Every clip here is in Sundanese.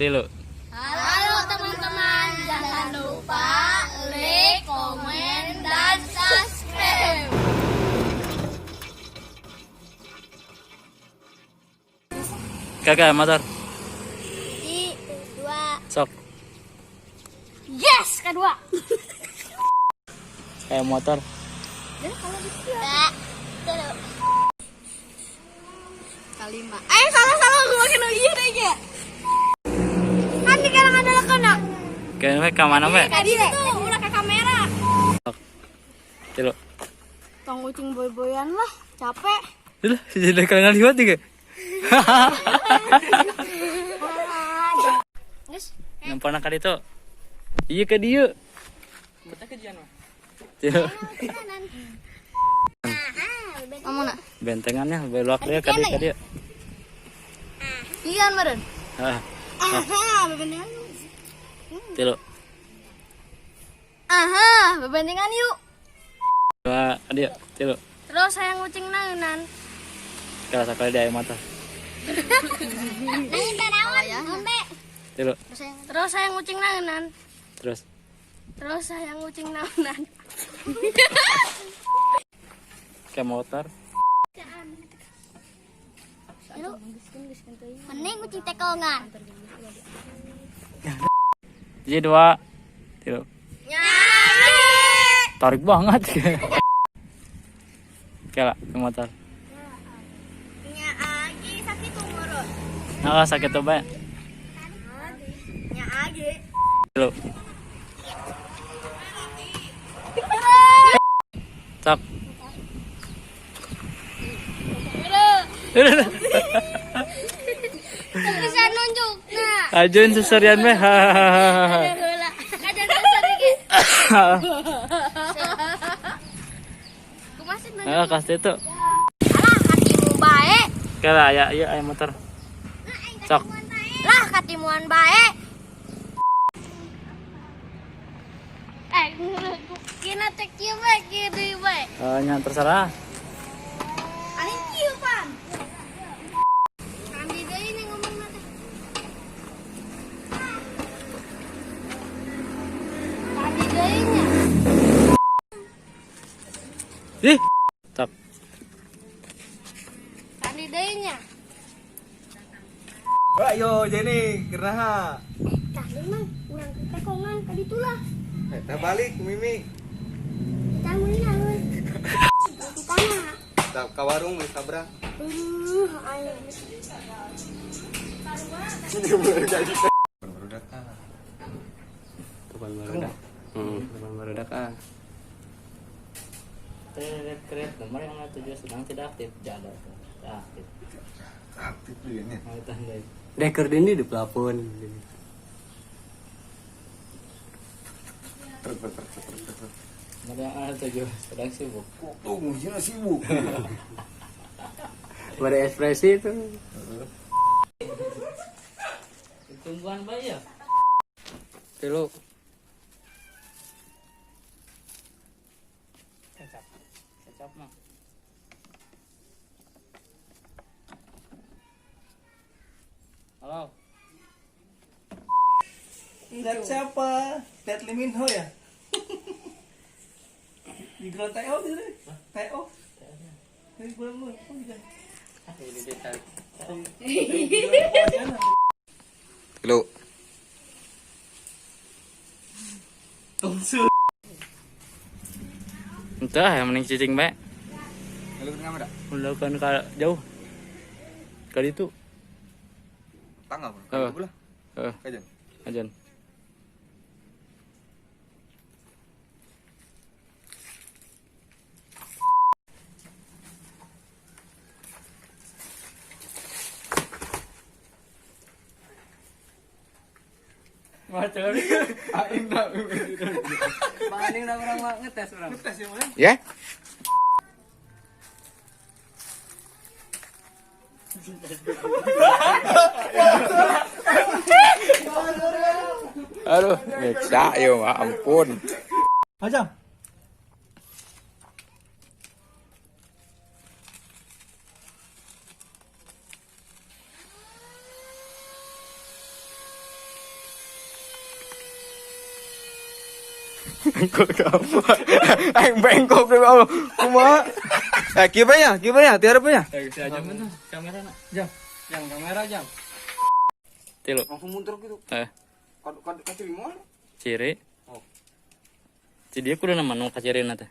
Tilu. Halo teman-teman, jangan lupa like, komen, dan subscribe. Kakak motor. Di dua. Sok. Yes, kedua. Kayak motor. Dua, tilu. Kalima. Eh, salah salah gua kena iya deh ya. Kan di karang ada lekona. Kayaknya ke mana we? Tadi tuh ulah ke kamera. Sok. Tilu. Tong ucing boy-boyan lah, capek. Lah, jadi kalian lihat juga. Guys, Yang pernah kali itu. Iya ke dia. Tilu. Kamu nak? Bentengannya belok dia ke dia ke dia. Iya, meren. Ah, Aha, bebentengan. tilu. Aha, bebentengan yuk. Dua, dia, tilu. Terus saya ngucing naunan. Kalau sekali dia air mata. Tilu. Terus saya ngucing naunan. Terus. Terus saya ngucing naunan. Kayak motor. Mending ngucing tekongan. Jadi dua, tilu. Nyari. Tarik banget. Kayak lah, ke motor. Nya agi sakit umur. Nah, sakit tuh, Pak. Nya agi. Tilu. Cak. Bisa nunjuk nah. Ajun seserian meh. Hahaha. Kajian seseri ge. Kumaha sih nunjuk? Ah, kasih itu. Alah katimu bae. Kayak ya, iya ayam motor. Sok. Lah katimuan bae. Eh, kina cek kieu bae, kieu deui bae. Eh, nya terserah. Ani kieu pan. Andi deui nih ngomongna teh. Andi deui nya. Ih. Cak. Andi deui nya. Ayo Jenny, geraha. Tah mah urang ke tekongan ka ditu lah. Kita balik Mimi. Kita meuli naon? Kita mah. Kita ke warung beli sabra. Ayo. Barudak ah. Depan barudak. Depan barudak ah. Kret nomor yang tujuh sedang tidak aktif. Tidak aktif. Aktif ini. Mau tandai. Deker ini di plafon. Terus terus terus terus terus. Nomor yang ada tujuh sedang sibuk. Tuh, mungkin sibuk. Pada ekspresi itu. Tungguan bayi ya. Tilu. Kecap. Kecap mah. Halo. Lihat siapa? Lihat Lee Min Ho ya? Di ground TO gitu. TO. Dari bulan lu. Oh, iya. Ini ditarik. Lu. Entah, yang mending cicing bae. Lu kenapa dak? Melakukan ke jauh. Kali itu. Tangga, Heeh. Belah. Heeh, Kajian. ajan. Macam Aing dak. Paling orang mah ngetes orang. Ngetes ya, Mas. Ya? Aduh, nyiksa ya, ampun. Ajam. Bengkok kamu. Aing bengkok demi Allah. Kumaha? Kieu bae nya, kieu bae nya, tiarep nya. Si Ajam itu kamera nak. Jam. Jam kamera jam. Tilu. Langsung mundur gitu. Kad kaciri moal. Ciri. Oh. Jadi dia kudu nama nu kacirina teh.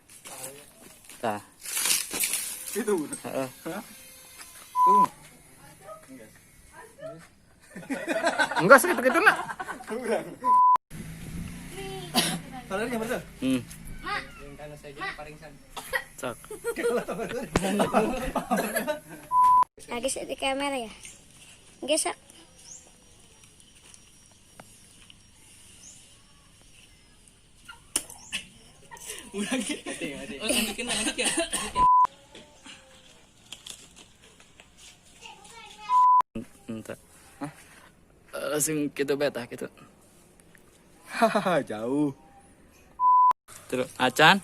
Tah. Itu. Heeh. Tuh. Enggak segitu-gitu nak. Kalau ini betul. Cak. Lagi di kamera ya. Gesek. Entah. Langsung gitu beta gitu. Hahaha, jauh. Terus acan.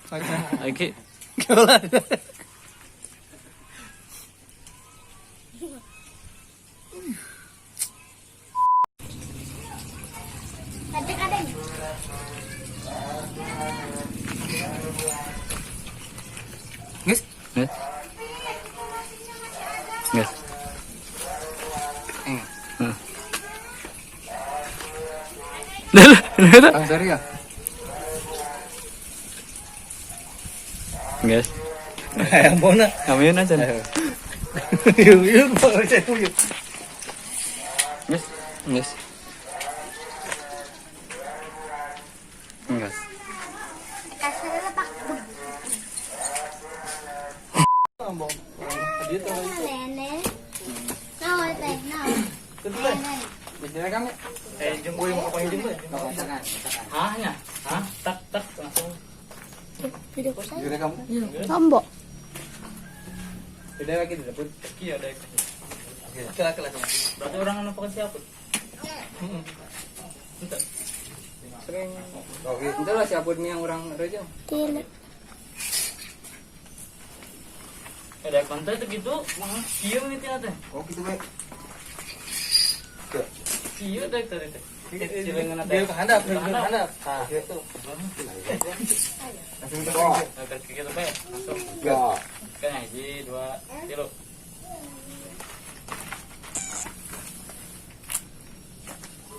Lagi. Guys, Nges. Nges. Duh, ah, sorry ya. Nges. Yang bona. Amin aja. Yuk, yuk, bakal saya yuk. Nges. Nges. Nges. Hah, hah, tak tak langsung. Tombok. Beda lagi tidak pun. Iya, ada. Kelak kelak. Berarti orang anu pakai siapa? Entah. Sering. Oke, itu lah siapa nih yang orang rejo. Tidak. Ada konten itu gitu, mah kieu mimiti teh. Oh, gitu bae. Kieu teh teh teh. Cilengan teh. Dia kehandap, dia kehandap. Tah, Gitu. Langsung Nah, gitu bae, langsung. Ya. Kan hiji, dua, tilu.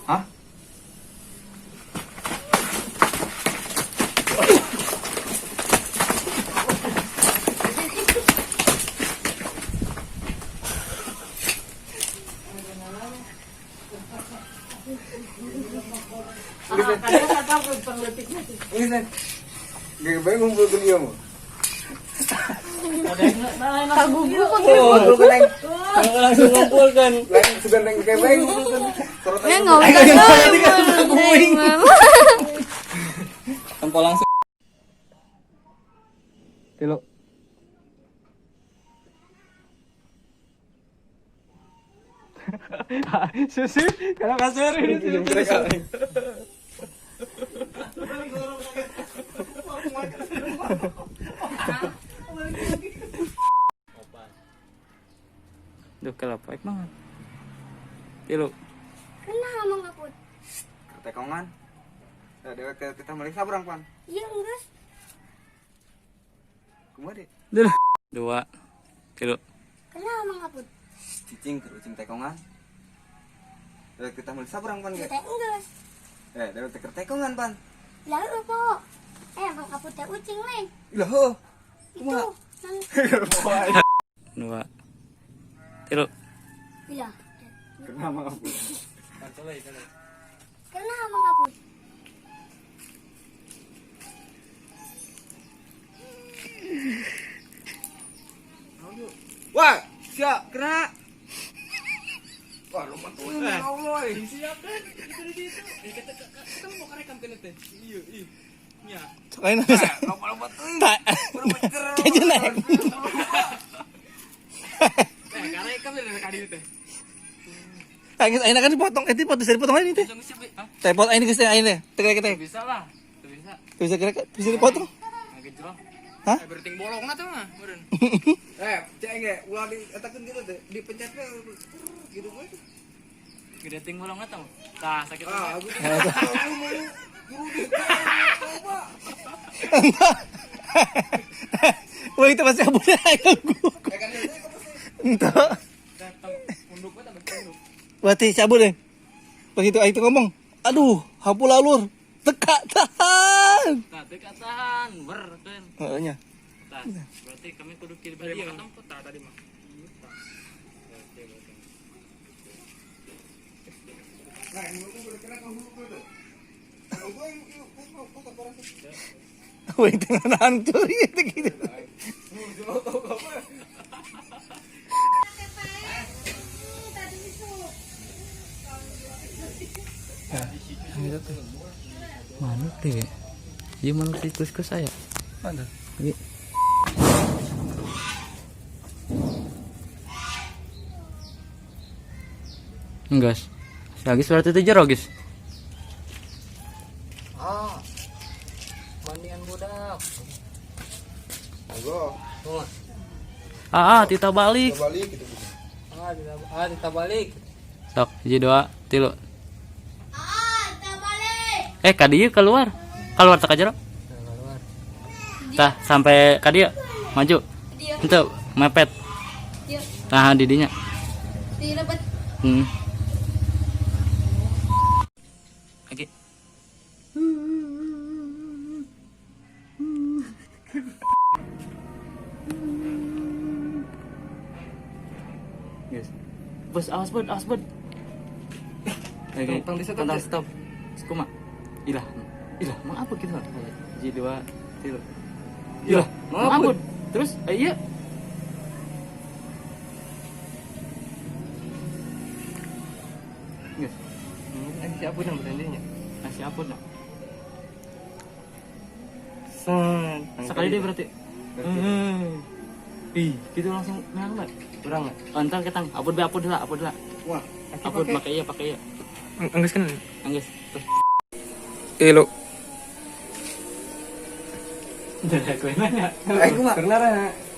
Hah? Ini gak baik ngumpul ke dia mau. Ngumpul ke neng. Langsung ngumpul kan. Lain sugan neng kayak baik ngumpul kan. Ya nggak usah. Tempol langsung. Tilu. Susu, kalau kasar ini. Duh, kelapa banget. Tilu. Kenapa mau ngaput? Ketekongan. Ya, dewek kita melisa berang pan. Iya enggak. Kumaha deh? Duh. Dua. Tilu. Kenapa mau ngaput? Cicing ke ucing tekongan. Dewek kita melisa berang pan ge. Teh enggak. Eh, dewek teh tekongan pan. Lalu kok. Emang ngaput teh ucing lain. Lah heuh. Itu. Dua. Tilu. Iya. Kenapa ngaput? Kenapa mau ngaput? Wah, siap kena. Wah, lompat tuh ya Allah. Siap kan? Itu di situ. Kita mau kerekam kan teh. Iya, iya. Lain bisa. Lompat-lompat tuh. Tak. Kayaknya naik. Karekam dari kali itu teh. Aing kan dipotong, itu potong bisa dipotong ini teh. Teh pot ini geus aing teh. Teh teh. Bisa lah. Bisa. Bisa kira bisa dipotong. Ngejrong. Hah? Berting bolong tuh mah, meureun. Cek ge ulah dietakeun gitu teh, dipencet we gitu we. Gede ting bolong tuh. Tah, sakit. Ah, aku tuh. Wah, itu pasti abun ayo gua. Entah. Berarti si abun deh. Begitu aing ngomong, aduh, hampura lur. Teka tahan. Nah, teka tahan, ber kan. Heeh nya. Tah, berarti kami kudu kiri balik ya. Tadi mah. Wah, itu nahan curi itu gitu. Mana teh? Ieu mana teh kus-kus aya? Mana? Ieu. Enggak. Lagi berarti itu jero, guys. Ah. Mandian budak. Ah, tita balik. Ah, kita balik. Sok, hiji dua, tilu. Ah, kita balik. Eh, ka dieu keluar. Keluar teh ka jero. Keluar. Tah, sampai ka dieu. Maju. Dia, Henteu, mepet. dia, Nah, di dinya. di lebat. Oke. Guys. Bos, awas bos, awas bos. Oke, Tentang di stop, tentang ya? stop. Kuma. Ilah. Ilah, mau apa gitu? Ji dua, tilu. Ilah, mau mau apa? apa? Terus, iya. Guys, Si abun yang beraninya. nasi apa dah? Sen. Sekali deh berarti. Ih, gitu langsung menang lah. Kurang nggak? Oh, ntar ketang, apun be apun lah, apun lah. Wah, Apun pakai iya, pakai iya. Anggus kan. Anggus. Terus. Tilu. Jadi aku yang nanya. Aing mah. Karena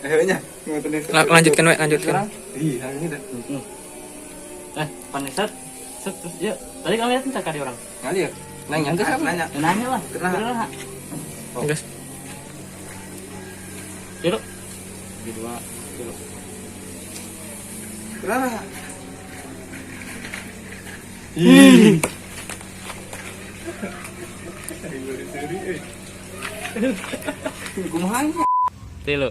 Akhirnya. Lanjutkan we, lanjutkan. Iya, ini dah. Panen set, set terus ya. Tadi kalian lihat entah kali orang. Kali ya. Nanya tuh siapa? Nanya. Ya, nanya lah. Kenapa? Kenapa? Anggus. Tilu. Di dua, tilu. Kenapa? Tilu.